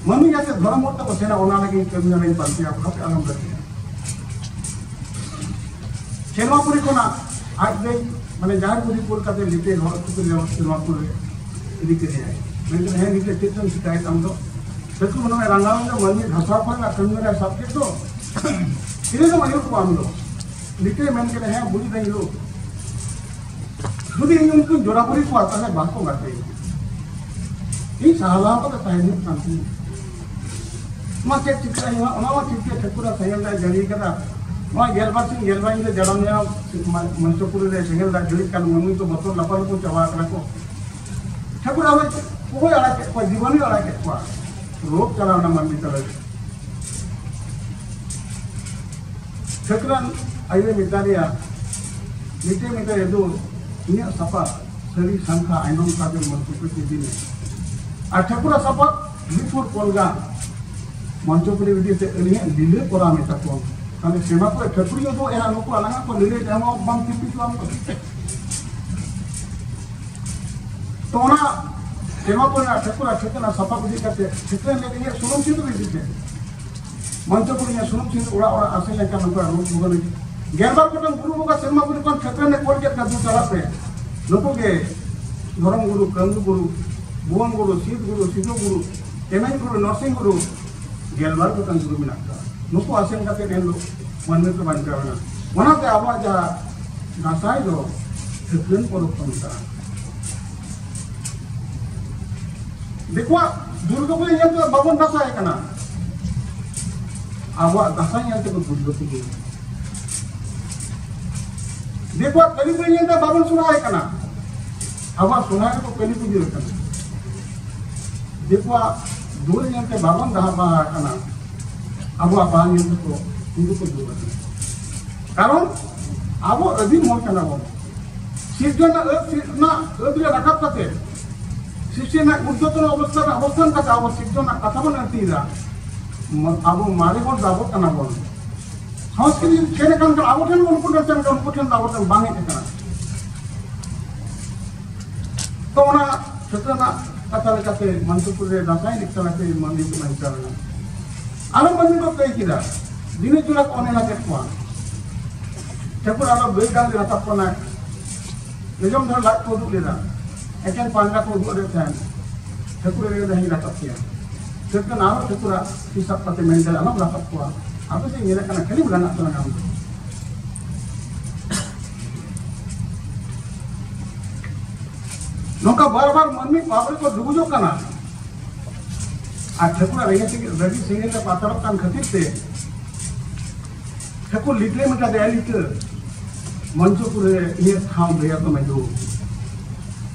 ᱢᱟᱹᱱᱢᱤ ᱡᱟᱛᱮ ᱫᱷᱚᱨᱚᱢ ᱦᱚᱨ ᱛᱮᱠᱚ ᱥᱮᱱᱟ, ᱚᱱᱟ ᱞᱟᱹᱜᱤᱫ ᱠᱟᱹᱢᱤ ᱦᱚᱨᱟᱧ ᱯᱟᱱᱛᱮᱭᱟ, ᱦᱟᱯᱮ ᱟᱞᱚᱢ ᱵᱮᱨᱮᱫᱟ᱾ ᱥᱮᱨᱢᱟᱯᱩᱨᱤ ᱠᱷᱚᱱᱟᱜ ᱟᱡ ᱫᱚ, ᱢᱟᱱᱮ, ᱡᱟᱦᱟᱸᱭ ᱠᱚ ᱨᱤᱯᱳᱨᱴ ᱠᱟᱛᱮ ᱱᱤᱛᱮ ᱦᱚᱲ ᱠᱚ ᱞᱮᱣᱟ ᱥᱮᱨᱢᱟᱯᱩᱨ ᱨᱮ ᱤᱫᱤ ᱠᱮᱫᱮᱭᱟᱭ᱾ ᱢᱮᱱ ᱠᱮᱫᱟ, "ᱦᱮᱸ, ᱱᱤᱛᱮ ᱪᱮᱫ ᱮᱢ ᱪᱤᱠᱟᱹᱭᱮᱫ ᱟᱢ ᱫᱚ?" ᱥᱟᱹᱠᱩ ᱢᱚᱱᱮ ᱨᱟᱸᱜᱟᱣ ᱮᱱᱟ, ᱢᱟᱹᱱᱢᱤ ᱫᱷᱟᱥᱟᱣ ᱠᱷᱚᱱ ᱟᱨ ᱠᱟᱹᱢᱤ ᱦᱚᱨᱟᱭ ᱥᱟᱵ ᱠᱮᱫ ᱫᱚ᱾ ᱛᱤᱱᱟᱹᱜ ᱮᱢ ᱟᱹᱭᱩᱨ ᱠᱚᱣᱟ ᱟᱢ ᱫᱚ? ᱱᱤᱛᱮ ᱢᱮᱱ ᱠᱮᱫᱟ, "ᱦᱮᱸ, ᱵᱩᱡ ᱫᱟᱹᱧ ᱞᱳ᱾ ᱡᱩᱫᱤ ᱤᱧ ᱩᱱᱠᱩᱧ ᱡᱚᱲᱟ ᱵᱩᱨᱤ ᱠᱚᱣᱟ, ᱛᱟᱦᱞᱮ ᱵᱟᱠᱚ ᱜᱟᱛᱮ᱾ ᱤᱧ ᱥᱟᱦᱟ ᱞᱟᱦᱟ ᱠᱟᱛᱮ ᱛᱟᱦᱮᱸ ᱦᱩᱭᱩᱜ ᱠᱟᱱ ᱛᱤᱧᱟ᱾ ᱢᱟ ᱪᱮᱫ ᱪᱤᱠᱟᱹᱜᱼᱟ, ᱚᱱᱟ ᱢᱟ ᱴᱷᱤᱠ ᱜᱮ, ᱴᱷᱟᱹᱠᱩᱨᱟᱜ ᱥᱮᱸᱜᱮᱞ ᱫᱟᱜ ᱮ ᱡᱟᱹᱲᱤ ᱠᱟᱫᱟ, ᱱᱚᱣᱟ ᱜᱮᱞᱵᱟᱨ ᱥᱤᱧ ᱜᱮᱞᱵᱟᱨ ᱧᱤᱫᱟᱹ ᱡᱟᱱᱟᱢ ᱡᱟᱱᱟᱢ ᱢᱟ-, ᱢᱚᱧᱪᱚᱯᱩᱨᱤ ᱨᱮ ᱥᱮᱸᱜᱮᱞ ᱫᱟᱜ ᱡᱟᱹᱲᱤᱜ ᱠᱟᱱ ᱢᱟᱹᱱᱢᱤ ᱠᱚ ᱵᱚᱛᱚᱨ ᱞᱟᱯᱟᱞᱳᱯᱳ ᱪᱟᱵᱟ ᱟᱠᱟᱱᱟ ᱠᱚ᱾ ᱴᱷᱟᱹᱠᱩᱨ ᱟᱫᱚ ᱚᱠᱚᱭ ᱟᱲᱟᱜ ᱠᱮᱫ ᱠᱚᱣᱟ? ᱡᱤᱵᱚᱱᱤ ᱟᱲᱟᱜ ᱠᱮᱫ ᱠᱚᱣᱟ᱾ ᱨᱳᱜᱽ ᱪᱟᱞᱟᱣ ᱮᱱᱟ ᱢᱟᱹᱱᱢᱤ ᱛᱟᱞᱟ ᱨᱮ᱾ ᱴᱷᱟᱹᱠᱨᱟᱱ ᱟᱭᱳ ᱢᱮᱛᱟ ᱫᱮᱭᱟ, ᱢᱤᱫᱴᱮᱱ ᱢᱮᱛᱟ ᱫᱮᱭᱟ, "ᱫᱩ, ᱤᱧᱟᱹᱜ ᱥᱟᱯᱟᱵ ᱥᱟᱹᱲᱤ ᱥᱟᱝᱠᱷᱟ ᱟᱭᱱᱚᱢ ᱥᱟᱨᱡᱚᱢ ᱢᱚᱧᱪᱚᱯᱩᱨᱤ ᱤᱫᱤ ᱢᱮ, ᱟᱨ ᱴᱷᱟᱹᱠᱩᱨᱟᱜ ᱥᱟᱯᱟᱵ ᱢᱤᱫ ᱯᱷᱩᱴ ᱠᱚᱞᱜᱟ ᱢᱚᱧᱪᱚᱯᱩᱨᱤ ᱤᱫᱤ ᱛᱮ ᱟᱹᱞᱤᱧᱟᱜ ᱞᱤᱞᱟᱹ ᱠᱚᱨᱟᱣ ᱢᱮ ᱛᱟᱠᱚ᱾ ᱛᱟᱦᱞᱮ ᱥᱮᱢᱟ ᱠᱚᱨᱮ ᱴᱷᱟᱹᱠᱩᱨᱤ ᱩᱫᱩᱜ ᱮᱫᱟ, ᱱᱩᱠᱩ ᱟᱞᱟᱝᱟᱜ ᱠᱚ ᱞᱤᱞᱟᱹ ᱮᱢᱚᱜ ᱵᱟᱝ ᱛᱤᱯᱤ ᱠᱚᱣᱟ ᱠᱚ?" ᱛᱚ ᱚᱱᱟ ᱥᱮᱢᱟ ᱠᱚᱨᱮ ᱴᱷᱟᱹᱠᱩᱨ ᱟᱨ ᱴᱷᱟᱹᱠᱩᱨᱟᱜ ᱥᱟᱯᱟᱵ ᱤᱫᱤ ᱠᱟᱛᱮ ᱴᱷᱟᱹᱠᱩᱨ ᱞᱟᱹᱭ ᱤᱧᱟᱹᱜ ᱥᱩᱱᱩᱢ ᱪᱮᱫ ᱤᱫᱤ ᱛᱮ ᱢᱚᱧᱪᱚᱯᱩᱨᱤ ᱥᱩᱱᱩᱢ ᱥᱤᱸᱫᱩᱨ ᱚᱲᱟᱜ ᱚᱲᱟᱜ ᱟᱥᱮᱱ ᱞᱮᱱᱠᱷᱟᱱ ᱱᱩᱠᱩᱣᱟᱜ ᱨᱳᱜᱽ ᱵᱷᱳᱜᱟᱱ ᱜᱮᱞᱵᱟᱨ ᱜᱚᱴᱟᱝ ᱜᱩᱨᱩ ᱵᱚᱸᱜᱟ ᱥᱮᱨᱢᱟ ᱯᱩᱨᱤ ᱠᱷᱚᱱ ᱴᱷᱟᱹᱠᱨᱟᱹᱱ ᱮ ᱠᱚᱞ ᱠᱮᱫ ᱠᱚᱣᱟ, "ᱫᱩ ᱪᱟᱞᱟᱜ ᱯᱮ, ᱱᱩᱠᱩ ᱜᱮ ᱫᱷᱚᱨᱚᱢ ᱜᱩᱨᱩ, ᱠᱟᱹᱱᱦᱩ ᱜᱩᱨᱩ, ᱵᱷᱩᱵᱚᱱ ᱜᱩᱨᱩ, ᱥᱤᱫ ᱜᱩᱨᱩ, ᱥᱤᱫᱩ ᱜᱩᱨᱩ, ᱪᱮᱢᱮᱧ ᱜᱩᱨᱩ, ᱱᱚᱨᱥᱤᱝ ᱜᱩᱨᱩ, ᱜᱮᱞᱵᱟᱨ ᱜᱚᱴᱟᱝ ᱜᱩᱨᱩ ᱢᱮᱱᱟᱜ ᱠᱚᱣᱟ, ᱱᱩᱠᱩ ᱟᱥᱮᱱ ᱠᱟᱛᱮ ᱮᱱᱦᱤᱞᱳᱜ ᱢᱟᱹᱱᱢᱤ ᱠᱚ ᱵᱟᱧᱪᱟᱣ ᱮᱱᱟ᱾" ᱚᱱᱟᱛᱮ ᱟᱵᱚᱣᱟᱜ ᱡᱟᱦᱟᱸ ᱫᱟᱸᱥᱟᱭ ᱫᱚ ᱴᱷᱟᱹᱠᱨᱟᱹᱱ ᱯᱚᱨᱚᱵᱽ ᱠᱚ ᱢᱮᱛᱟᱜᱼᱟ᱾ ᱫᱤᱠᱩᱣᱟᱜ ᱫᱩᱨᱜᱟᱹ ᱯᱩᱡᱟᱹ ᱧᱮᱞ ᱛᱮ ᱵᱟᱵᱚᱱ ᱫᱟᱸᱥᱟᱭ ᱠᱟᱱᱟ, ᱟᱵᱚᱣᱟᱜ ᱫᱟᱸᱥᱟᱭ ᱧᱮᱞ ᱛᱮᱠᱚ ᱫᱩᱨᱜᱟᱹ ᱯᱩᱡᱟᱹ᱾ ᱫᱤᱠᱩᱣᱟᱜ ᱠᱟᱹᱞᱤ ᱯᱩᱡᱟᱹ ᱧᱮᱞ ᱛᱮ ᱵᱟᱵᱚᱱ ᱥᱚᱨᱦᱟᱭ ᱠᱟᱱᱟ, ᱟᱵᱚᱣᱟᱜ ᱥᱚᱨᱦᱟᱭ ᱨᱮᱠᱚ ᱠᱟᱹᱞᱤ ᱯᱩᱡᱟᱹ ᱠᱟᱱᱟ᱾ ᱫᱤᱠᱩᱣᱟᱜ ᱫᱩᱣᱟᱹᱨ ᱧᱮᱞ ᱛᱮ ᱵᱟᱵᱚᱱ ᱫᱟᱦᱟ ᱵᱟᱦᱟ ᱠᱟᱱᱟ, ᱟᱵᱚᱣᱟᱜ ᱵᱟᱦᱟ ᱧᱮᱞ ᱛᱮᱠᱚ ᱩᱱᱠᱩ ᱠᱚ ᱫᱩᱣᱟᱹᱨ ᱠᱟᱱᱟ᱾ ᱠᱟᱨᱚᱱ ᱟᱵᱚ ᱟᱹᱫᱤᱢ ᱦᱚᱲ ᱠᱟᱱᱟ ᱵᱚᱱ᱾ ᱥᱤᱨᱡᱚᱱ ᱨᱮᱱᱟᱜ ᱟᱹᱫ, ᱥᱤᱨ-, ᱨᱮᱱᱟᱜ ᱟᱹᱫ ᱨᱮ ᱨᱟᱠᱟᱵ ᱠᱟᱛᱮ, ᱥᱨᱤᱥᱴᱤ ᱨᱮᱱᱟᱜ ᱩᱨᱫᱷᱚᱛᱚᱱ ᱚᱵᱚᱥᱛᱷᱟ ᱨᱮ ᱚᱵᱚᱥᱛᱷᱟᱱ ᱠᱟᱛᱮ ᱟᱵᱚ ᱥᱤᱨᱡᱚᱱ ᱨᱮᱱᱟᱜ ᱠᱟᱛᱷᱟ ᱵᱚᱱ ᱟᱹᱲᱛᱤᱭᱮᱫᱟ᱾ ᱢᱟ-, ᱟᱵᱚ ᱢᱟᱨᱮ ᱦᱚᱲ ᱫᱚ ᱟᱵᱚ ᱠᱟᱱᱟ ᱵᱚᱱ᱾ ᱥᱚᱝᱥᱠᱨᱤᱛ ᱡᱩᱫᱤ ᱪᱮᱫ ᱟᱠᱟᱱ ᱠᱷᱟᱱ ᱟᱵᱚ ᱴᱷᱮᱱ ᱵᱚᱱ ᱩᱯᱚᱴᱚᱱ ᱠᱟᱱ ᱠᱷᱟᱱ ᱩᱱᱠᱩ ᱴᱷᱮᱱ ᱫᱚ ᱟᱵᱚ ᱴᱷᱮᱱ ᱵᱟᱝ ᱦᱮᱡ ᱟᱠᱟᱱᱟ᱾ ᱛᱚ ᱚᱱᱟ ᱴᱷᱟᱹᱠᱨᱟᱹᱱ ᱨᱮᱱᱟᱜ ᱠᱟᱛᱷᱟ ᱞᱮᱠᱟᱛᱮ ᱢᱚᱧᱪᱚᱯᱩᱨ ᱨᱮ ᱫᱟᱸᱥᱟᱭ ᱮᱱᱮᱡ ᱛᱟᱞᱟᱛᱮ ᱢᱟᱹᱱᱢᱤ ᱠᱚ ᱵᱟᱧᱪᱟᱣ ᱮᱱᱟ᱾ ᱟᱨᱚ ᱢᱟᱹᱱᱢᱤ ᱠᱚ ᱠᱟᱹᱭ ᱠᱮᱫᱟ, ᱫᱤᱱᱟᱹ ᱪᱩᱲᱟ ᱠᱚ ᱚᱱᱮᱞᱟ ᱠᱮᱫ ᱠᱚᱣᱟ᱾ ᱴᱷᱟᱹᱠᱩᱨ ᱟᱨᱚ ᱜᱟᱹᱭ ᱰᱟᱝᱨᱤ ᱨᱟᱠᱟᱵ ᱠᱚ ᱱᱟᱭ᱾ ᱡᱚᱡᱚᱢ ᱫᱷᱟᱨᱮ ᱞᱟᱡ ᱠᱚ ᱩᱫᱩᱜ ᱞᱮᱫᱟ, ᱮᱠᱮᱱ ᱯᱟᱸᱡᱟ ᱠᱚ ᱩᱫᱩᱜ ᱞᱮᱫ ᱛᱟᱦᱮᱸᱱ᱾ ᱴᱷᱟᱹᱠᱩᱨ ᱮ ᱞᱟᱹᱭ ᱞᱮᱫᱟ, "ᱦᱮᱸ, ᱨᱟᱠᱟᱵ ᱠᱮᱭᱟ᱾" ᱴᱷᱟᱹᱠᱩᱨ ᱟᱨᱚ ᱴᱷᱟᱹᱠᱩᱨᱟᱜ ᱛᱤ ᱥᱟᱵ ᱠᱟᱛᱮ ᱢᱮᱱ ᱠᱮᱫᱟ, "ᱟᱞᱚᱢ ᱨᱟᱠᱟᱵ ᱠᱚᱣᱟ, ᱟᱯᱮ ᱥᱮᱫ ᱧᱮᱞᱮᱫ ᱠᱟᱱᱟ, ᱠᱷᱟᱹᱞᱤᱢ ᱨᱟᱸᱜᱟᱜ ᱛᱟᱞᱟᱝᱟ ᱟᱢ ᱫᱚ᱾" ᱱᱚᱝᱠᱟ ᱵᱟᱨ ᱵᱟᱨ ᱢᱟᱹᱱᱢᱤ ᱯᱟᱯ ᱨᱮᱠᱚ ᱰᱩᱵᱩᱡᱚᱜ ᱠᱟᱱᱟ᱾ ᱟᱨ ᱴᱷᱟᱹᱠᱩᱨᱟᱜ ᱨᱮᱸᱜᱮᱡ ᱛᱮᱜᱮ, ᱨᱟᱹᱜᱤ ᱥᱮᱸᱜᱮᱞ ᱨᱮ ᱯᱟᱛᱟᱲᱚᱜ ᱠᱟᱱ ᱠᱷᱟᱹᱛᱤᱨ ᱛᱮ ᱴᱷᱟᱹᱠᱩᱨ ᱞᱤᱴᱟᱹ ᱢᱮᱛᱟ ᱫᱮᱭᱟ, ᱞᱤᱴᱟᱹ, ᱢᱚᱧᱪᱚᱯᱩᱨ ᱨᱮ ᱤᱧᱟᱹᱜ ᱴᱷᱟᱶ ᱞᱟᱹᱭ ᱟᱠᱚ ᱢᱮ ᱫᱩ᱾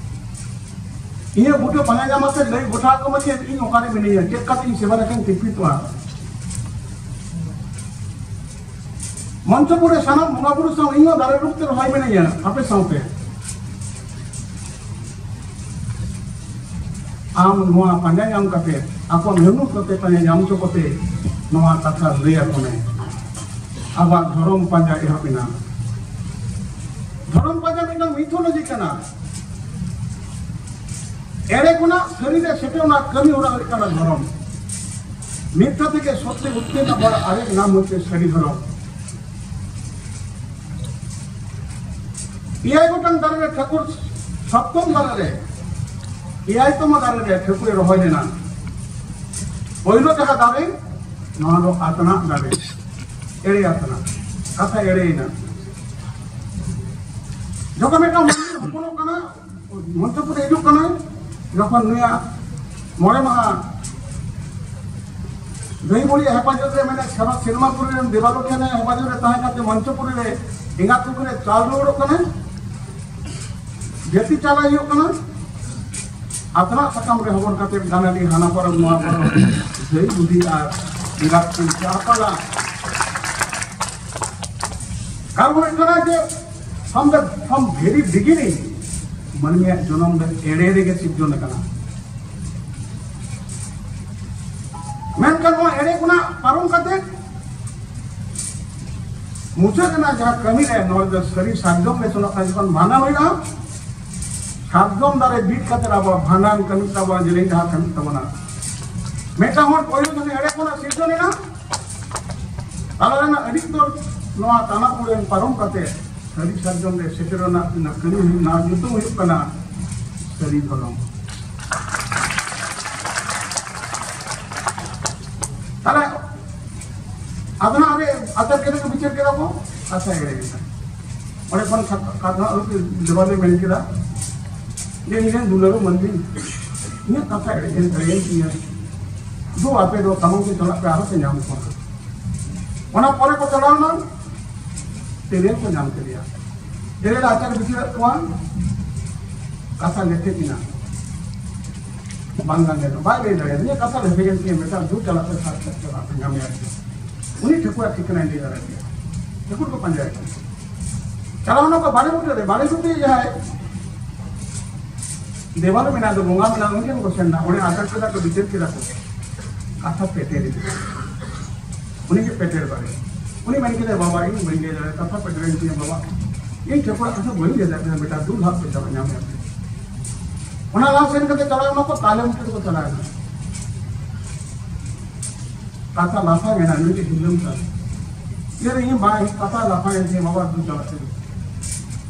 ᱤᱧᱟᱹᱜ ᱵᱩᱴᱟᱹ ᱯᱟᱸᱡᱟ ᱧᱟᱢ ᱟᱛᱮ ᱞᱟᱹᱭ ᱜᱚᱴᱟ ᱟᱠᱚ ᱢᱮ ᱡᱮ ᱤᱧ ᱚᱠᱟᱨᱮ ᱢᱤᱱᱟᱹᱧᱟ, ᱪᱮᱫ ᱠᱟᱛᱮ ᱤᱧ ᱥᱮᱵᱟ ᱞᱮᱠᱷᱟᱱ ᱛᱤᱨᱯᱤᱛᱚᱜᱼᱟ᱾ ᱢᱚᱧᱪᱚᱯᱩᱨ ᱨᱮ ᱥᱟᱱᱟᱢ ᱵᱚᱸᱜᱟ ᱵᱩᱨᱩ ᱥᱟᱶ ᱤᱧ ᱦᱚᱸ ᱫᱟᱨᱮ ᱨᱩᱯ ᱛᱮ ᱨᱚᱦᱚᱭ ᱢᱤᱱᱟᱹᱧᱟ ᱟᱯᱮ ᱥᱟᱶᱛᱮ᱾ ᱟᱢ ᱱᱚᱣᱟ ᱯᱟᱸᱡᱟ ᱧᱟᱢ ᱠᱟᱛᱮ, ᱟᱠᱚᱣᱟᱜ ᱢᱮᱦᱱᱩᱛ ᱠᱟᱛᱮ ᱯᱟᱸᱡᱟ ᱧᱟᱢ ᱦᱚᱪᱚ ᱠᱟᱛᱮ ᱱᱚᱣᱟ ᱠᱟᱛᱷᱟ ᱞᱟᱹᱭ ᱟᱠᱚ ᱢᱮ᱾ ᱟᱵᱚᱣᱟᱜ ᱫᱷᱚᱨᱚᱢ ᱯᱟᱸᱡᱟ ᱮᱦᱚᱵ ᱮᱱᱟ᱾ ᱫᱷᱚᱨᱚᱢ ᱯᱟᱸᱡᱟ ᱢᱤᱫᱴᱟᱝ ᱢᱤᱛᱷᱳᱞᱚᱡᱤ ᱠᱟᱱᱟ᱾ ᱮᱲᱮ ᱠᱷᱚᱱᱟᱜ ᱥᱟᱹᱨᱤ ᱨᱮ ᱥᱮᱴᱮᱨ ᱚᱱᱟ ᱠᱟᱹᱢᱤ ᱦᱚᱨᱟ ᱦᱩᱭᱩᱜ ᱠᱟᱱᱟ ᱫᱷᱚᱨᱚᱢ᱾ ᱢᱤᱛᱷᱭᱟ ᱛᱷᱮᱠᱮ ᱥᱚᱛᱭᱮ ᱩᱛᱯᱚᱱᱱᱚ ᱦᱚᱲ ᱟᱨᱮᱠ ᱱᱟᱢ ᱦᱚᱪᱪᱷᱮ ᱥᱟᱹᱨᱤ ᱫᱷᱚᱨᱚᱢ᱾ ᱮᱭᱟᱭ ᱜᱚᱴᱟᱝ ᱫᱟᱨᱮ ᱨᱮ ᱴᱷᱟᱹᱠᱩᱨ, ᱥᱚᱯᱛᱚᱢ ᱫᱟᱨᱮ ᱨᱮ, ᱮᱭᱟᱭ ᱛᱚᱢᱟ ᱫᱟᱨᱮ ᱨᱮ ᱴᱷᱟᱹᱠᱩᱨᱮ ᱨᱚᱦᱚᱭ ᱞᱮᱱᱟ᱾ ᱯᱳᱭᱞᱳ ᱡᱟᱦᱟᱸ ᱫᱟᱨᱮ, ᱱᱚᱣᱟ ᱫᱚ ᱟᱛᱱᱟᱜ ᱫᱟᱨᱮ, ᱮᱲᱮ ᱟᱛᱱᱟᱜ, ᱠᱟᱛᱷᱟ ᱮᱲᱮᱭᱮᱱᱟ᱾ ᱡᱚᱠᱷᱚᱱ ᱢᱤᱫᱴᱟᱝ ᱢᱟᱹᱱᱢᱤ ᱦᱚᱯᱚᱱᱚᱜ ᱠᱟᱱᱟ, ᱢᱚᱧᱪᱚᱯᱩᱨ ᱨᱮ ᱦᱤᱡᱩᱜ ᱠᱟᱱᱟᱭ, ᱡᱚᱠᱷᱚᱱ ᱱᱩᱭᱟᱜ ᱢᱚᱬᱮ ᱢᱟᱦᱟ ᱫᱟᱹᱭ ᱵᱩᱲᱤ ᱦᱮᱯᱟᱡᱚᱛ ᱨᱮ ᱢᱮᱱᱟᱜ ᱥᱟᱨᱟ ᱥᱮᱨᱢᱟ ᱯᱩᱨᱤ ᱨᱮᱱ ᱫᱮᱵᱟᱞᱳᱠ ᱴᱷᱮᱱ ᱦᱮᱯᱟᱡᱚᱛ ᱨᱮ ᱛᱟᱦᱮᱸ ᱠᱟᱛᱮ ᱢᱚᱧᱪᱚᱯᱩᱨᱤ ᱨᱮ ᱮᱸᱜᱟᱛ ᱯᱩᱠᱷᱨᱤ ᱨᱮ ᱪᱟᱞ ᱨᱩᱣᱟᱹᱲᱚᱜ ᱠᱟᱱᱟᱭ᱾ ᱡᱟᱹᱛᱤ ᱪᱟᱞᱟᱣ ᱦᱩᱭᱩᱜ ᱠᱟᱱᱟ᱾ ᱟᱛᱱᱟᱜ ᱥᱟᱠᱟᱢ ᱨᱮ ᱦᱚᱵᱚᱨ ᱠᱟᱛᱮ ᱜᱟᱱᱟᱰᱤ ᱦᱟᱱᱟ ᱯᱟᱨᱚᱢ ᱱᱚᱣᱟ ᱯᱟᱨᱚᱢ ᱫᱟᱹᱭ ᱵᱩᱰᱷᱤ ᱟᱨ ᱮᱸᱜᱟᱛ ᱠᱤᱱ ᱪᱟᱯᱟᱞᱟ᱾ ᱠᱟᱨᱚᱱ ᱦᱩᱭᱩᱜ ᱠᱟᱱᱟ ᱡᱮ from the, from very beginning ᱢᱟᱹᱱᱢᱤᱭᱟᱜ ᱡᱚᱱᱚᱢ ᱫᱚ ᱮᱲᱮ ᱨᱮᱜᱮ ᱥᱤᱨᱡᱚᱱ ᱟᱠᱟᱱᱟ᱾ ᱢᱮᱱᱠᱷᱟᱱ ᱱᱚᱣᱟ ᱮᱲᱮ ᱠᱷᱚᱱᱟᱜ ᱯᱟᱨᱚᱢ ᱠᱟᱛᱮ ᱢᱩᱪᱟᱹᱫ ᱨᱮᱱᱟᱜ ᱡᱟᱦᱟᱸ ᱠᱟᱹᱢᱤ ᱨᱮ ᱱᱚᱣᱟ ᱫᱚ ᱥᱟᱹᱨᱤ ᱥᱟᱨᱡᱚᱢ ᱨᱮ ᱥᱮᱱᱚᱜ ᱠᱟᱱ ᱡᱚᱠᱷᱚᱱ ᱵᱷᱟᱸᱰᱟᱱ ᱦᱩᱭᱩᱜᱼᱟ, ᱥᱟᱨᱡᱚᱢ ᱫᱟᱨᱮ ᱵᱤᱫ ᱠᱟᱛᱮ ᱟᱵᱚᱣᱟᱜ ᱵᱷᱟᱸᱰᱟᱱ ᱠᱟᱹᱢᱤ ᱛᱟᱵᱚᱱᱟ, ᱡᱮᱞᱮᱧ ᱰᱟᱦᱟᱨ ᱠᱟᱹᱢᱤ ᱛᱟᱵᱚᱱᱟ᱾ ᱢᱤᱫᱴᱟᱝ ᱦᱚᱲ ᱯᱳᱭᱞᱳ ᱡᱚᱠᱷᱚᱱ ᱮᱲᱮ ᱠᱷᱚᱱᱟᱜ ᱥᱤᱨᱡᱚᱱ ᱮᱱᱟ, ᱛᱟᱦᱞᱮ ᱨᱮᱱᱟᱜ ᱟᱹᱰᱤ ᱩᱛᱟᱹᱨ ᱱᱚᱣᱟ ᱛᱟᱱᱟ ᱠᱚᱨᱮᱱ ᱯᱟᱨᱚᱢ ᱠᱟᱛᱮ ᱥᱟᱹᱨᱤ ᱥᱟᱨᱡᱚᱢ ᱨᱮ ᱥᱮᱴᱮᱨ ᱨᱮᱱᱟᱜ ᱨᱮᱱᱟᱜ ᱠᱟᱹᱢᱤ ᱦᱩᱭᱩᱜ ᱠᱟᱱᱟ, ᱧᱩᱛᱩᱢ ᱦᱩᱭᱩᱜ ᱠᱟᱱᱟ ᱥᱟᱹᱨᱤ ᱫᱷᱚᱨᱚᱢ᱾ ᱛᱟᱦᱞᱮ ᱟᱫᱚ ᱱᱟᱜ ᱨᱮ ᱟᱫᱟᱨ ᱠᱮᱫᱟ ᱠᱚ, ᱵᱤᱪᱟᱹᱨ ᱠᱮᱫᱟ ᱠᱚ, ᱠᱟᱛᱷᱟ ᱮᱲᱮ ᱠᱮᱫᱟ᱾ ᱚᱸᱰᱮ ᱠᱷᱚᱱ ᱠᱟᱛᱷᱟ ᱟᱹᱨᱩ ᱫᱮᱣᱟᱞᱮ ᱢᱮᱱ ᱠᱮᱫᱟ ᱡᱮ ᱤᱧ ᱨᱮᱱ ᱫᱩᱞᱟᱹᱲ ᱢᱟᱹᱱᱢᱤ ᱤᱧᱟᱹᱜ ᱠᱟᱛᱷᱟ ᱮᱲᱮ ᱮᱲᱮᱭᱮᱱ ᱛᱤᱧᱟᱹ᱾ ᱫᱩ ᱟᱯᱮ ᱫᱚ ᱥᱟᱢᱟᱝ ᱛᱮ ᱪᱟᱞᱟᱜ ᱯᱮ, ᱟᱨᱦᱚᱸ ᱯᱮ ᱧᱟᱢ ᱠᱚᱣᱟ᱾ ᱚᱱᱟ ᱯᱚᱨᱮ ᱠᱚ ᱪᱟᱞᱟᱣ ᱮᱱᱟ, ᱛᱮᱨᱮᱞ ᱠᱚ ᱧᱟᱢ ᱠᱮᱫᱮᱭᱟ᱾ ᱛᱮᱨᱮᱞ ᱟᱪᱟᱨ ᱵᱤᱪᱟᱹᱨᱮᱫ ᱠᱚᱣᱟ, ᱠᱟᱛᱷᱟ ᱞᱮᱴᱮᱡ ᱮᱱᱟ, ᱵᱟᱝ ᱜᱟᱱ ᱞᱮᱱᱟ, ᱵᱟᱭ ᱞᱟᱹᱭ ᱫᱟᱲᱮᱭᱟᱫᱟ᱾ ᱱᱤᱭᱟᱹ ᱠᱟᱛᱷᱟ ᱞᱮᱴᱮᱡ ᱮᱱ ᱛᱤᱧᱟ, ᱢᱤᱫᱴᱟᱝ ᱫᱩ ᱪᱟᱞᱟᱜ ᱛᱮ ᱥᱟᱛ ᱞᱟᱠᱷ ᱪᱟᱞᱟᱜ ᱛᱮ ᱧᱟᱢᱮᱭᱟ᱾ ᱩᱱᱤ ᱴᱷᱟᱹᱠᱩᱨᱟᱜ ᱴᱷᱤᱠᱟᱹᱱᱟᱭ ᱞᱟᱹᱭ ᱫᱟᱲᱮᱭᱟᱜ ᱜᱮᱭᱟ᱾ ᱴᱷᱟᱹᱠᱩᱨ ᱠᱚ ᱯᱟᱸᱡᱟᱭᱮ ᱠᱟᱱᱟ᱾ ᱪᱟᱞᱟᱣ ᱱᱟᱠᱚ ᱵᱟᱲᱮ ᱵᱩᱴᱟᱹ ᱨᱮ, ᱵᱟᱲᱮ ᱵᱩᱴᱟᱹ ᱡᱟᱦᱟᱸᱭ ᱫᱮᱣᱟᱞ ᱢᱮᱱᱟᱜ ᱫᱚ, ᱵᱚᱸᱜᱟ ᱢᱮᱱᱟᱜ, ᱩᱱᱤ ᱴᱷᱮᱱ ᱠᱚ ᱥᱮᱱ ᱮᱱᱟ᱾ ᱚᱸᱰᱮ ᱟᱪᱟᱨ ᱠᱮᱫᱟ ᱠᱚ, ᱵᱤᱪᱟᱹᱨ ᱠᱮᱫᱟ ᱠᱚ, ᱠᱟᱛᱷᱟ ᱯᱮᱴᱮᱨ ᱤᱫᱤ᱾ ᱩᱱᱤ ᱜᱮ ᱯᱮᱴᱮᱨ ᱵᱟᱲᱟᱭᱟ᱾ ᱩᱱᱤ ᱢᱮᱱ ᱠᱮᱫᱟᱭ, "ᱵᱟᱵᱟ, ᱤᱧ ᱵᱟᱹᱧ ᱞᱟᱹᱭ ᱫᱟᱲᱮᱭᱟᱜᱼᱟ, ᱠᱟᱛᱷᱟ ᱯᱮᱴᱮᱨ ᱮᱱ ᱛᱤᱧᱟ ᱵᱟᱵᱟ, ᱤᱧ ᱴᱷᱟᱹᱠᱩᱨᱟᱜ ᱠᱟᱛᱷᱟ ᱵᱟᱹᱧ ᱞᱟᱹᱭ ᱫᱟᱲᱮᱭᱟᱜ ᱠᱟᱱᱟ ᱵᱮᱴᱟ, ᱫᱩ ᱫᱷᱟᱯ ᱯᱮ ᱪᱟᱞᱟᱜ ᱧᱟᱢ ᱮᱫ ᱯᱮ᱾" ᱚᱱᱟ ᱞᱟᱦᱟ ᱥᱮᱱ ᱠᱟᱛᱮ ᱪᱟᱞᱟᱣ ᱮᱱᱟ ᱠᱚ, ᱛᱟᱦᱞᱮ ᱩᱱᱠᱩ ᱫᱚᱠᱚ ᱪᱟᱞᱟᱣ ᱮᱱᱟ᱾ ᱠᱟᱛᱷᱟ ᱞᱟᱯᱷᱟᱝ ᱮᱱᱟ, ᱱᱩᱭ ᱫᱚ ᱦᱤᱞᱟᱹᱢ ᱠᱟᱱᱟ᱾ ᱞᱟᱹᱭ ᱫᱟᱭ, "ᱤᱧ ᱵᱟ, ᱤᱧ ᱠᱟᱛᱷᱟ ᱞᱟᱯᱷᱟᱝ ᱮᱱ ᱛᱤᱧᱟ ᱵᱟᱵᱟ, ᱫᱩ ᱪᱟᱞᱟᱜ ᱛᱮ᱾"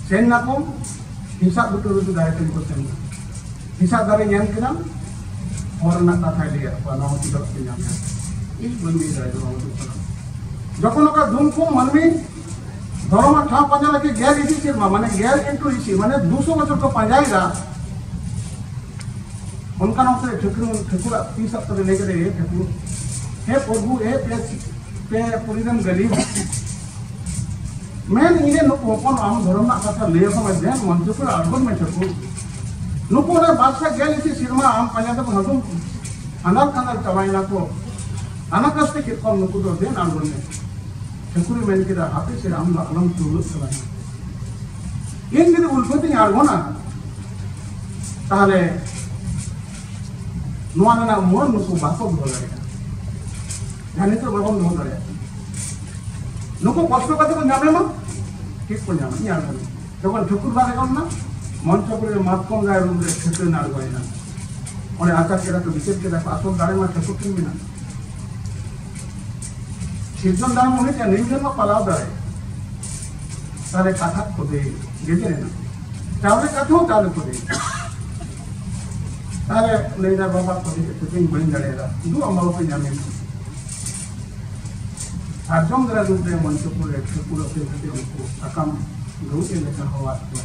ᱥᱮᱱ ᱱᱟᱠᱚ, ᱦᱮᱸᱥᱟᱜ ᱵᱩᱴᱟᱹ ᱨᱮ ᱫᱟᱨᱮ ᱴᱷᱮᱱ ᱠᱚ ᱥᱮᱱ ᱮᱱᱟ᱾ ᱦᱮᱸᱥᱟᱜ ᱫᱟᱨᱮ ᱧᱮᱞ ᱠᱮᱫᱟᱢ, ᱦᱚᱨ ᱨᱮᱱᱟᱜ ᱠᱟᱛᱷᱟᱭ ᱞᱟᱹᱭᱟᱫ ᱠᱚᱣᱟ, ᱱᱚᱣᱟ ᱠᱚ ᱪᱮᱫᱟᱜ ᱯᱮ ᱧᱟᱢ ᱮᱫᱟ? ᱤᱧ ᱵᱟᱹᱧ ᱞᱟᱹᱭ ᱫᱟᱲᱮᱭᱟᱜᱼᱟ, ᱱᱚᱣᱟ ᱫᱚ ᱠᱟᱱᱟ᱾ ᱡᱚᱠᱷᱚᱱ ᱚᱠᱟ ᱫᱷᱩᱢ ᱠᱚ ᱢᱟᱹᱱᱢᱤ ᱫᱷᱚᱨᱚᱢᱟᱜ ᱴᱷᱟᱶ ᱯᱟᱸᱡᱟ ᱞᱟᱹᱜᱤᱫ ᱜᱮᱞ ᱤᱥᱤ ᱥᱮᱨᱢᱟ, ᱢᱟᱱᱮ ᱜᱮᱞ into ᱤᱥᱤ, ᱢᱟᱱᱮ ᱫᱩᱥᱚ ᱵᱚᱪᱷᱚᱨ ᱠᱚ ᱯᱟᱸᱡᱟᱭᱮᱫᱟ, ᱚᱱᱠᱟᱱ ᱚᱠᱛᱚ ᱨᱮ ᱴᱷᱟᱹᱠᱩᱨ, ᱴᱷᱟᱹᱠᱩᱨᱟᱜ ᱛᱤ ᱥᱟᱵ ᱠᱟᱛᱮ ᱞᱟᱹᱭ ᱠᱮᱫᱟ, "ᱮ ᱴᱷᱟᱹᱠᱩᱨ, ᱦᱮ ᱯᱨᱚᱵᱷᱩ, ᱮ ᱯᱮ, ᱯᱮ ᱯᱩᱨᱤ ᱨᱮᱱ ᱜᱟᱹᱞᱤᱢ, ᱢᱮᱱ ᱤᱧ ᱨᱮᱱ ᱱᱩᱠᱩ ᱦᱚᱯᱚᱱ ᱟᱢ ᱫᱷᱚᱨᱚᱢ ᱨᱮᱱᱟᱜ ᱠᱟᱛᱷᱟ ᱞᱟᱹᱭ ᱟᱠᱚ ᱢᱮ, ᱫᱮᱱ ᱢᱚᱧᱪᱚᱯᱩᱨ ᱟᱬᱜᱚᱱ ᱢᱮ ᱴᱷᱟᱹᱠᱩᱨ᱾ ᱱᱩᱠᱩ ᱚᱱᱮ ᱵᱟᱨᱥᱟ ᱜᱮᱞ ᱤᱥᱤ ᱥᱮᱨᱢᱟ ᱟᱢ ᱯᱟᱸᱡᱟ ᱛᱮᱠᱚ ᱦᱟᱸᱰᱩᱢ ᱦᱟᱸᱰᱟᱞ ᱠᱟᱸᱰᱟᱞ ᱪᱟᱵᱟᱭᱮᱱᱟ ᱠᱚ, ᱦᱟᱱᱟ ᱠᱟᱥᱛᱮ ᱪᱮᱫ ᱠᱚᱢ ᱱᱩᱠᱩ ᱫᱚ ᱫᱮᱱ ᱟᱬᱜᱚᱱ ᱢᱮ᱾" ᱴᱷᱟᱹᱠᱩᱨᱮ ᱢᱮᱱ ᱠᱮᱫᱟ, "ᱦᱟᱯᱮ ᱥᱮ, ᱟᱢ ᱫᱚ ᱟᱞᱚᱢ ᱪᱩᱞᱟᱹᱜ ᱛᱟᱞᱟᱝᱟ᱾ ᱤᱧ ᱡᱩᱫᱤ ᱩᱞᱯᱷᱟᱹ ᱛᱤᱧ ᱟᱬᱜᱚᱱᱟ, ᱛᱟᱦᱞᱮ ᱱᱚᱣᱟ ᱨᱮᱱᱟᱜ ᱢᱚᱱ ᱱᱩᱠᱩ ᱵᱟᱠᱚ ᱫᱚᱦᱚ ᱫᱟᱲᱮᱭᱟᱜᱼᱟ᱾ ᱡᱟᱦᱟᱸ ᱱᱤᱛᱚᱜ ᱵᱟᱵᱚᱱ ᱫᱚᱦᱚ ᱫᱟᱲᱮᱭᱟᱜ ᱠᱟᱱᱟ᱾ ᱱᱩᱠᱩ ᱠᱚᱥᱴᱚ ᱠᱟᱛᱮ ᱠᱚ ᱧᱟᱢᱮ ᱢᱟ, ᱪᱮᱫ ᱠᱚ ᱧᱟᱢᱟ, ᱤᱧ ᱟᱬᱜᱚᱱᱟ᱾" ᱡᱚᱠᱷᱚᱱ ᱴᱷᱟᱹᱠᱩᱨ ᱵᱟᱭ ᱟᱬᱜᱚᱱᱟ, ᱢᱚᱧᱪᱚᱯᱩᱨᱤ ᱨᱮ ᱢᱟᱛᱠᱚᱢ ᱫᱟᱨᱮ ᱨᱩᱢ ᱨᱮ ᱴᱷᱟᱹᱠᱩᱨ ᱟᱬᱜᱚᱭᱮᱱᱟ᱾ ᱚᱸᱰᱮ ᱟᱪᱟᱨ ᱠᱮᱫᱟ ᱠᱚ, ᱵᱤᱪᱟᱹᱨ ᱠᱮᱫᱟ ᱠᱚ, ᱟᱥᱚᱞ ᱫᱟᱲᱮ ᱢᱟ ᱴᱷᱟᱹᱠᱩᱨ ᱴᱷᱮᱱ ᱢᱮᱱᱟᱜᱼᱟ᱾ ᱥᱤᱨᱡᱚᱱ ᱫᱟᱲᱮ ᱢᱚᱱᱮ ᱠᱮᱫᱟ, ᱱᱤᱭᱟᱹ ᱡᱚᱱᱢᱚ ᱯᱟᱞᱟᱣ ᱫᱟᱲᱮ᱾ ᱛᱟᱦᱞᱮ ᱠᱟᱛᱷᱟ ᱠᱷᱚᱫᱮ ᱜᱮᱡᱮᱨ ᱮᱱᱟ᱾ ᱪᱟᱣᱞᱮ ᱠᱟᱛᱷᱟ ᱦᱚᱸ ᱪᱟᱣᱞᱮ ᱠᱷᱚᱫᱮ᱾ ᱛᱟᱦᱞᱮ ᱞᱟᱹᱭ ᱫᱟ, "ᱵᱟᱵᱟ, ᱠᱷᱚᱫᱮ ᱠᱟᱛᱮ ᱤᱧ ᱵᱟᱹᱧ ᱫᱟᱲᱮᱭᱟᱫᱟ, ᱫᱩ ᱟᱢᱵᱟᱵᱟᱹᱥᱭᱟᱹ ᱧᱟᱢᱮᱱ ᱠᱷᱟᱱ᱾" ᱥᱟᱨᱡᱚᱢ ᱫᱟᱨᱮ ᱨᱩᱯ ᱨᱮ ᱢᱚᱧᱪᱚᱯᱩᱨ ᱨᱮ ᱴᱷᱟᱹᱠᱩᱨ ᱟᱹᱠᱷᱨᱤᱧ ᱠᱟᱛᱮ ᱩᱱᱠᱩ ᱥᱟᱠᱟᱢ ᱜᱟᱹᱣ ᱪᱮᱫ ᱞᱮᱠᱟ ᱦᱚᱦᱚᱣᱟᱫ ᱠᱚᱣᱟ᱾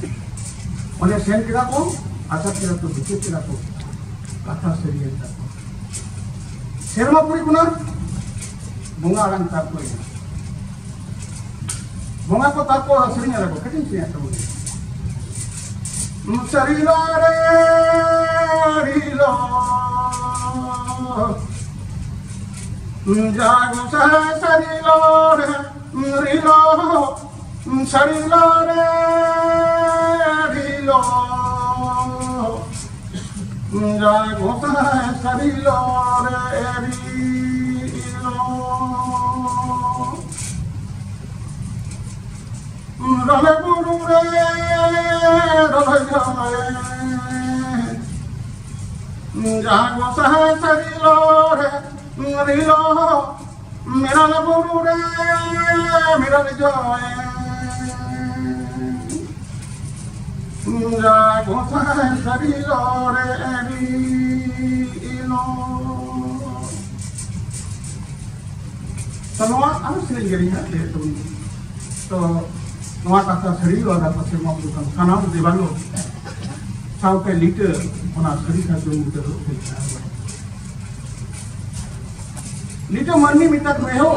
ᱚᱸᱰᱮ ᱥᱮᱱ ᱠᱮᱫᱟ ᱠᱚ, ᱟᱪᱟᱨ ᱠᱮᱫᱟ ᱠᱚ, ᱵᱤᱪᱟᱹᱨ ᱠᱮᱫᱟ ᱠᱚ, ᱠᱟᱛᱷᱟ ᱥᱟᱹᱨᱤᱭᱮᱱ ᱛᱟᱠᱚᱣᱟ᱾ ᱥᱮᱨᱢᱟ ᱯᱩᱨᱤ ᱠᱷᱚᱱᱟᱜ ᱵᱚᱸᱜᱟ ᱟᱲᱟᱝ ᱛᱟᱨ ᱠᱚ ᱮᱱᱟ᱾ ᱵᱚᱸᱜᱟ ᱠᱚ ᱛᱟᱨᱯᱚᱨ ᱥᱮᱨᱮᱧ ᱟᱞᱮ ᱠᱚ, ᱠᱟᱹᱴᱤᱡ ᱥᱮᱨᱮᱧ ᱛᱟᱵᱚᱱ᱾ ᱥᱟᱹᱨᱤ ᱞᱚ ᱨᱮ ᱨᱤᱞᱚ, ᱡᱟ ᱜᱚᱸᱥᱟᱭ ᱥᱟᱹᱨᱤ ᱞᱚ ᱨᱮ ᱨᱤᱞᱚ, ᱥᱟᱹᱨᱤ ᱞᱚ ᱨᱮ ᱨᱤᱞᱚ, ᱡᱟ ᱜᱚᱸᱥᱟᱭ ᱥᱟᱹᱨᱤ ᱞᱚ ᱨᱮ ᱨᱤᱞᱚ᱾ ᱨᱟᱞᱮ ᱵᱩᱨᱩ ᱨᱮ ᱨᱟᱞᱮ ᱡᱟᱞᱮ, ᱡᱟᱦᱟᱸ ᱜᱚᱸᱥᱟᱭ ᱥᱟᱹᱨᱤ ᱞᱚ ᱨᱮ ᱨᱤᱞᱚ, ᱢᱮᱨᱟᱞ ᱵᱩᱨᱩ ᱨᱮ ᱢᱮᱨᱟᱞ ᱡᱟᱞᱮ, ᱡᱟᱦᱟᱸ ᱜᱚᱸᱥᱟᱭ ᱥᱟᱹᱨᱤ ᱞᱚ ᱨᱮ ᱨᱤᱞᱚ᱾ ᱛᱚ, ᱱᱚᱣᱟ ᱟᱨᱚ ᱥᱮᱨᱮᱧ ᱜᱮᱞᱤᱧ ᱦᱟᱸᱜ ᱞᱟᱹᱭᱮᱫ ᱛᱟᱵᱚᱱ᱾ ᱛᱚ, ᱱᱚᱣᱟ ᱠᱟᱛᱷᱟ ᱥᱟᱹᱨᱤ ᱞᱚ ᱨᱮ ᱯᱟᱥᱮ ᱢᱟ ᱵᱩᱨᱩ ᱠᱟᱱ ᱥᱟᱱᱟᱢ ᱫᱮᱵᱟᱞᱳ ᱥᱟᱶᱛᱮ ᱞᱤᱴᱟᱹ, ᱚᱱᱟ ᱥᱟᱹᱨᱤ ᱥᱟᱨᱡᱚᱢ ᱵᱩᱴᱟᱹ ᱨᱮ ᱩᱯᱮᱞ ᱠᱟᱱᱟ᱾ ᱞᱤᱴᱟᱹ ᱢᱟᱹᱱᱢᱤ ᱢᱮᱛᱟ ᱠᱚ ᱮᱦᱳ,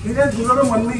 ᱤᱧ ᱨᱮᱱ ᱫᱩᱞᱟᱹᱲ ᱢᱟᱹᱱᱢᱤ,